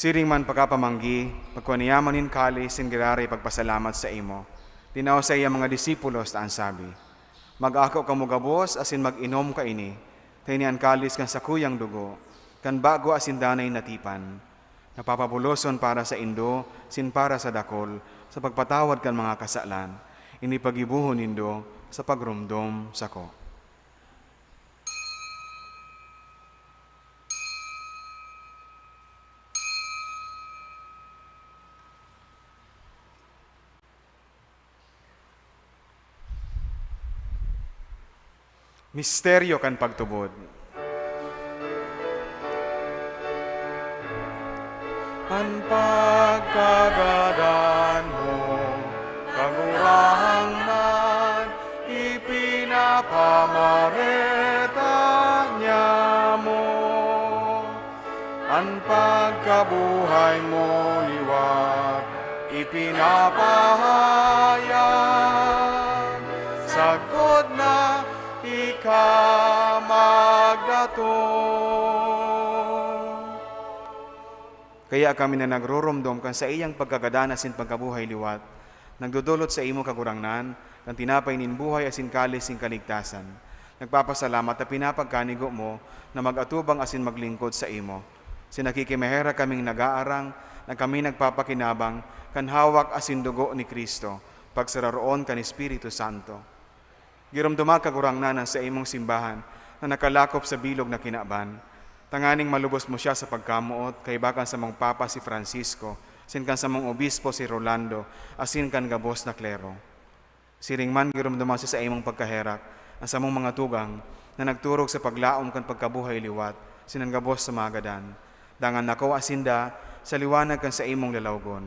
Siring man pakapamanggi, pagkua niya man nin kalis, sin giraray pagpasalamat saimo, tinao sa iya mga disipulos ta an sabi, "Mag-ako kamo gabos asin mag-inom kaini, ta ini an kalis kan sakuyang dugo, kan bago asin danay na tipan, na papabuloson para saindo sin para sa dakul, sa pagpatawad kan mga kasalan. Ini paggibohon nindo sa pagromdom sako." Misteryo kan pagtubod. An pagkagadan mo, Kagurangnan, ipinapamareta niamo. An pagkabuhay mo liwat ipinapahayag, sagkod na ika magdatong. Kaya kami na nagroromdom kan saiyang pagkagadan asin pagkabuhay liwat, nagdodolot saimo, Kagurangnan, kan tinapay nin buhay asin kalis nin kaligtasan. Nagpapasalamat ta pinapagkanigo mo na mag-atubang asin maglingkod saimo. Sin nakikimaherak kaming nag-aarang na kami nagpapakinabang kan hawak asin dugo ni Cristo, pagsararoon kan Espiritu Santo. Giromdoma, Kagurangnan, an saimong simbahan na nakalakop sa bilog na kinaban, tanganing malubos mo siya sa pagkamoot, kaiba kan samong Papa si Francisco, sin kan samong Obispo si Rolando, asin kan gabos na klero. Siring man, giromdoma sa saimong pagkaherak an samong mga tugang na nagturog sa paglaom kan pagkabuhay liwat, sin an gabos sa mga gadan. Dangan nakoa sinda sa liwanag kan saimong lalawgon.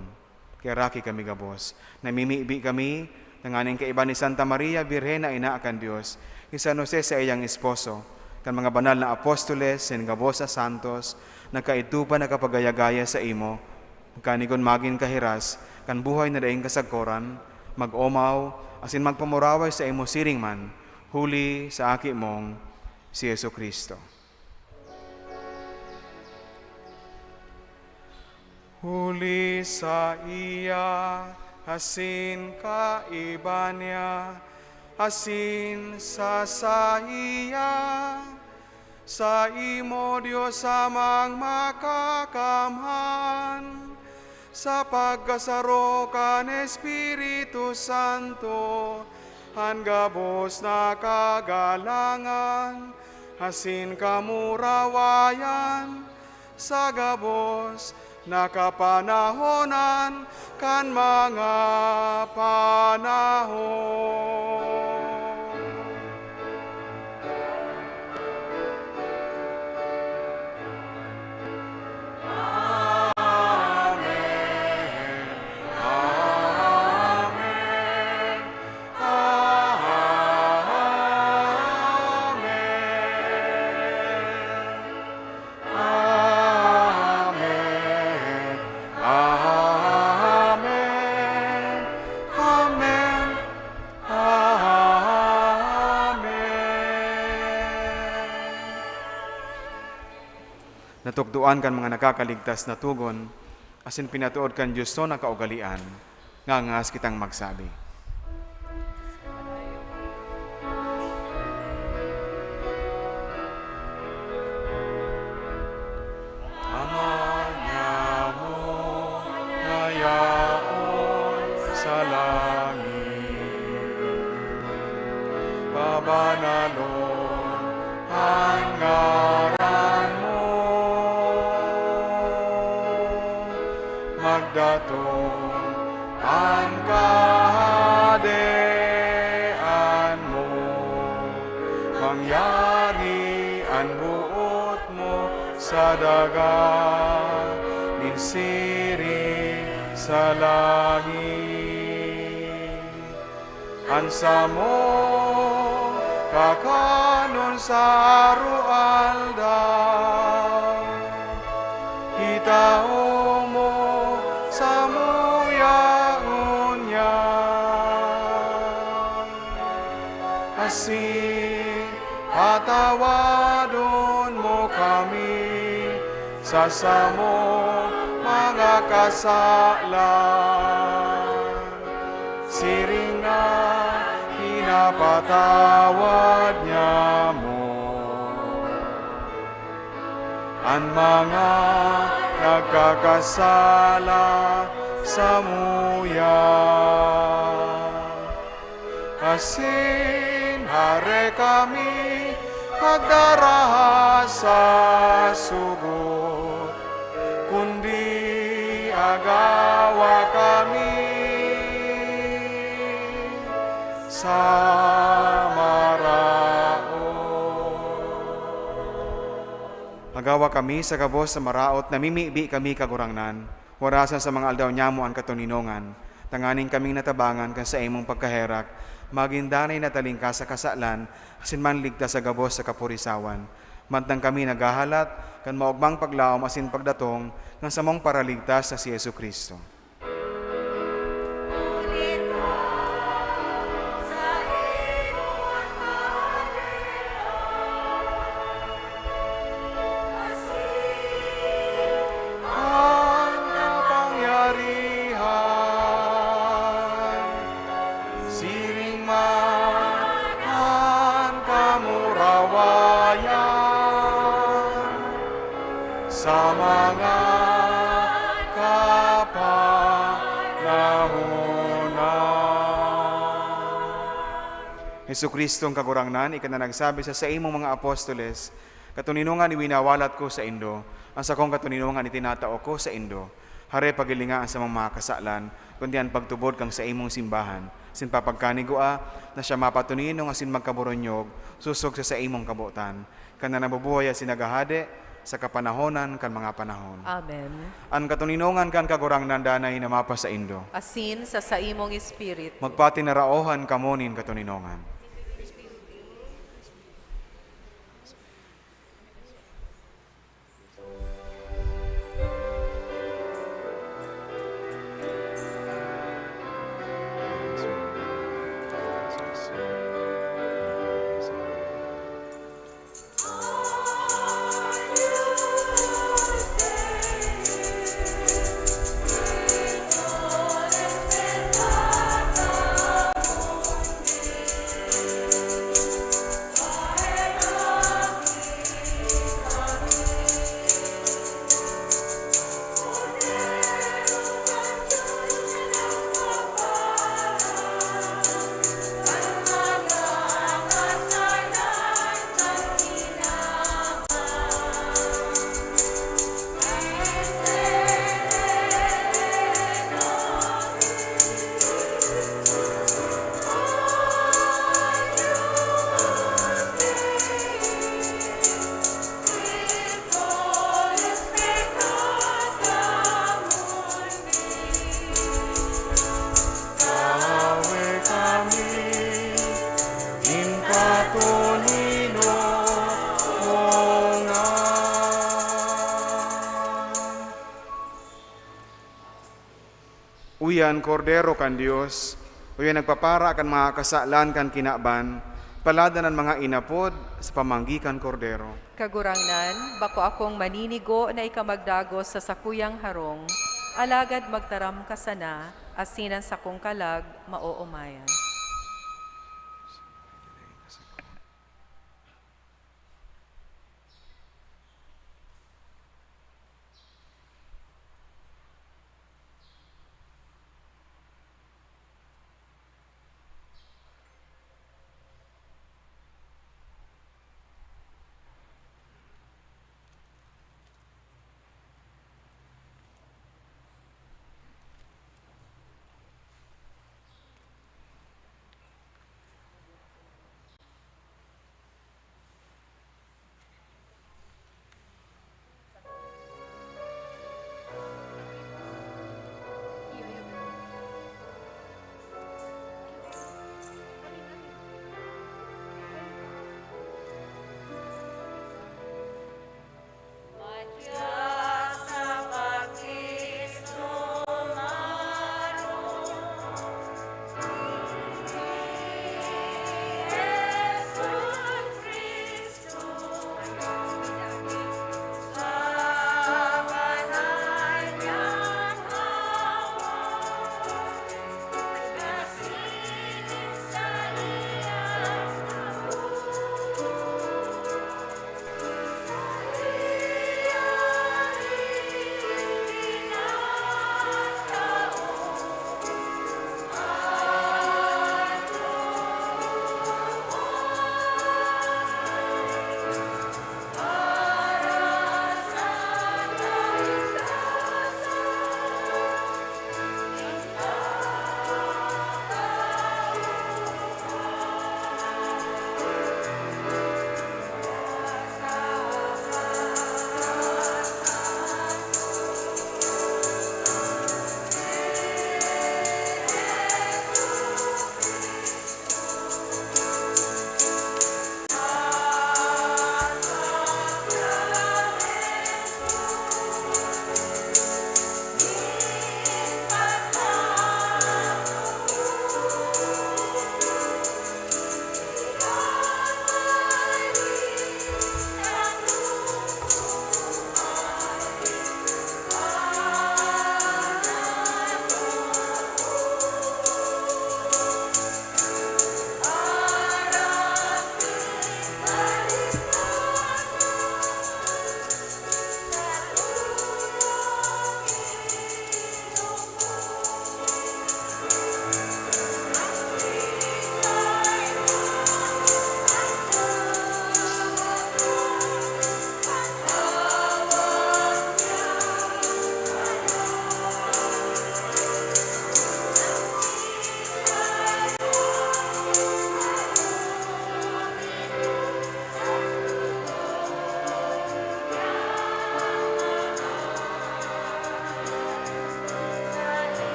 Kaya raki kami gabos. Namimibi kami, tanganing kaiba ni Santa Maria, Birhen na Ina kan Dios, ki San Jose saiyang esposo, kan mga banal na apostoles, sin gabos na santos, na kaidto pa nakapagaya-gaya saimo, kanigon magin kahiras kan buhay na daing kasagkoran, mag-omaw, asin magpamuraway saimo siring man, huli sa Aki mong si Jesu-Cristo. Huli saiya, asin kaiba niya, asin sa saiya, saimo, Dios Amang Makakamhan, sa pagkasaro kan Espiritu Santo, an gabos na kagalangan asin kamurawayan sa gabos na kapanahonan kan mga panahon. Amen. Natukdoan kan mga nakakaligtas na togon, asin pinatood kan Dios na kaugalean, ngangas kitang magsabi. Ama niamo na yaon sa langit, pabanalon an ngaran mo. Magdatong an kahadean mo. Mangyari an boot mo sa daga nin siring sa langit. An samong kakanon sa aroaldaw, itao mo samuya ngunyan. Asin patawadon mo kami sa samong mga kasalan, siring na pinapatawad niamo an mga nagkakasala samuya. Asin hare kami pagdaraha sa sugot, kundi agawa kami sa maraot. Agawa kami sa gabos sa maraot, namimibi kami, Kagurangnan, warasan sa mga aldaw niamo an katoninongan, tanganing kaming natabangan kan saimong pagkaherak, magin danay na talingkas sa kasalan, asin manligtas sa gabos sa kapurisawan. Mantang kami naghahalat kan maogmang paglaom asin pagdatong kan samong Paraligtas na si Jesu-Cristo. An kapangyarihan, siring man an kamurawayan sa mga kapanahonan. Jesu-Cristo, an Kagurangnan, ika na nagsabi sa saimong mga apostoles, "Katoninongan iwinawalat ko saindo, an sakong katoninongan itinatao ko saindo." Hare, paghilinga an samong mga kasalan, kundi an pagtubod kan saimong simbahan, asin papagkanigua na siya mapatoninong asin magkaboronyog sosog sa saimong kabotan, ka na nabubuhay asin naghahade sa kapanahonan kan mga panahon. Amen. An katoninongan kan Kagurangnan danay na mapasaindo. Asin sa saimong espiritu. Magpatinaraohan kamo nin katoninongan. Tawe kami nin katoninongan. Uya an Kordero kan Dios, uya an nagpapara kan mga kasalan kan kinaban. Paladan an mga inapod sa pamanggi kan Kordero. Kagurangnan, bako akong maninigo na ika magdagos sa sakuyang harong, alagad magtaram ka sana, asin an sakong kalag maoomayan.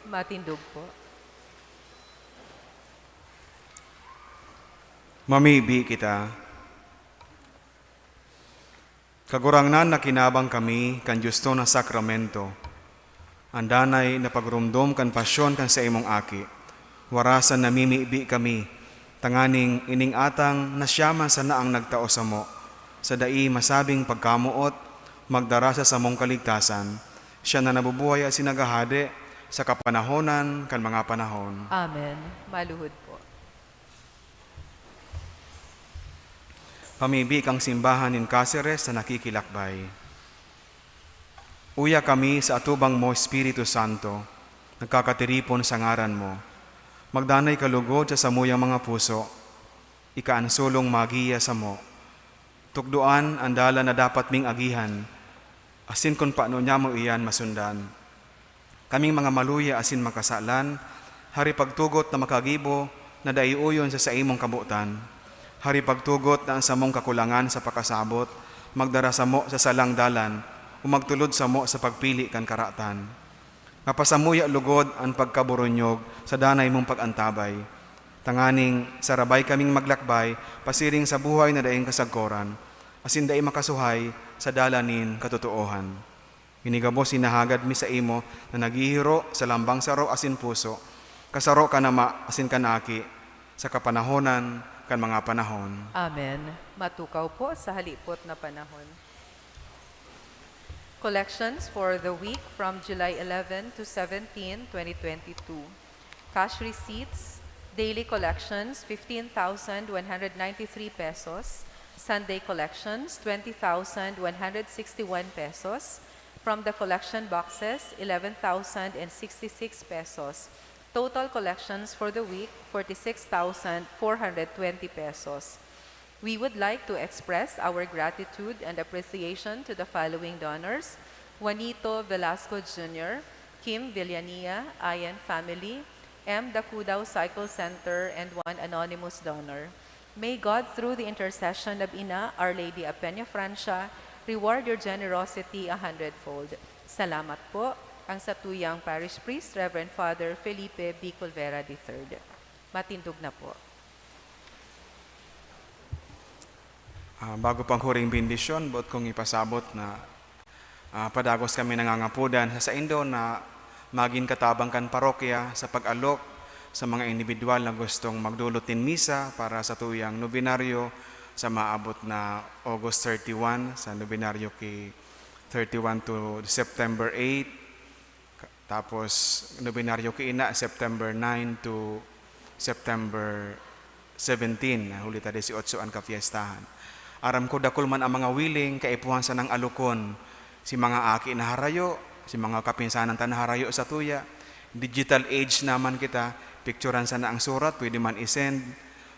Matindog po. Mamibi kita. Kagurangnan, nakinabang kami kan dioston na sakramento, an danay na pagromdom kan pasyon kan saimong Aki. Warasan namimibi kami, tanganing ining atang na siya man sana ang nagtao samo, sa dai masabing pagkamoot, magdara sa samong kaligtasan. Siya na nabubuhay asin naghahade sa kapanahonan kan mga panahon. Amen. Maluhod po. Pamibi kan simbahan nin Caceres na nakikilakbay. Uya kami sa atubang mo, Espiritu Santo, nagkakatiripon sa ngaran mo. Magdanay ka lugod sa samuyang mga puso, ika an solong magiya samo. Tukdoan an dalan na dapat ming agihan, asin kun paano niamo iyan masundan. Kaming mga maluya asin makasalan, hari pagtugot na makagibo na dai uyon sa saimong kabotan. Hari pagtugot na an samong kakulangan sa pakasabot magdara samo sa salang dalan o magtulod samo sa pagpili kan karatan. Mapasamuya lugod an pagkaboronyog sa danay mong pag-antabay, tanganing sarabay kaming maglakbay pasiring sa buhay na daing kasagkoran, asin dai makasuhay sa dalan nin katotoohan. Ini gabos hinahagad mi saimo na naghihiro sa lambang saro asin puso, kasaro kan Ama asin kan Aki, sa kapanahonan kan mga panahon. Amen. Matukaw po sa halipot na panahon. Collections for the week from July eleven to seventeen, twenty twenty-two. Cash receipts, daily collections, fifteen thousand one hundred ninety-three pesos. Sunday collections, twenty thousand one hundred sixty-one pesos. From the collection boxes, eleven thousand and sixty-six pesos. Total collections for the week, forty-six thousand four hundred twenty pesos. We would like to express our gratitude and appreciation to the following donors: Juanito Velasco Junior, Kim Villania, Ayan family, M Dacudao Cycle Center, and one anonymous donor. May God, through the intercession of Ina, Our Lady of Peñafrancia, reward your generosity a hundredfold. Salamat po. Ang satuyang parish priest, Reverend Father Felipe B. Culvera the third. Matindog na po. Ah, bago pang huring bendisyon, boot kong ipasabot na, ah, padagos kami nangangapodan sa saindo na magin katabang kan parokya sa pag-alok sa mga indibidwal na gustong magdulot nin misa para sa tuyang nobenaryo sa maabot na August thirty-one, sa nobenaryo ki thirty-one to September eight. Tapos, nobenaryo ki Ina, September nine to September seventeen, huli ta dieciocho an kapiestahan. Aram ko, dakul man ang mga willing, kaipuhan sanang alokon si mga aki na harayo, si mga kapinsanan ta na harayo sa tuya. Digital age naman kita, picturan sana ang surat, pwede man i-send.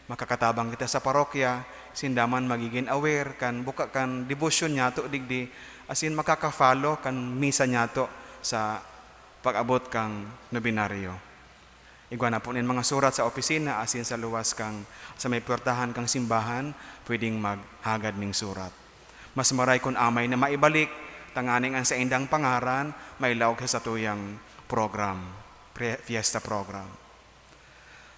Makakatabang kita sa parokya, sinda man magigin aware kan buka kan debosyon nyato digdi, asin makaka-follow kan misa nyato sa pag-abot kan nobenaryo. Igwa na po nin mga surat sa opisina asin sa luwas kan, sa may puwertahan kan simbahan, pwedeng maghagad nin surat. Mas maray kun amay na maibalik, tanganing an saindang pangaran mailaog sa satuyang program, pre-, fiesta program.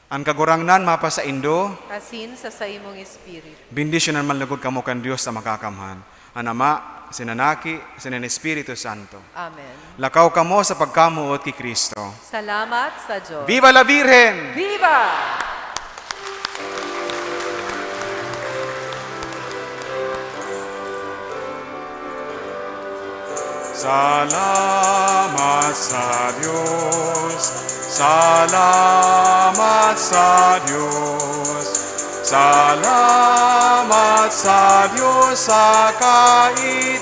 An Kagurangnan mapasaindo. Asin sa saimong espiritu. Bendisyonan man lugod kamo kan Dios na Makakamhan, an Ama, asin an Aki, asin an Espiritu Santo. Amen. Lakaw kamo sa pagkamoot ki Cristo. Salamat sa Diyos. Viva la Virgen! Viva! Salamat sa Dios, salamat sa Dios, salamat sa Dios sa kaitaasan.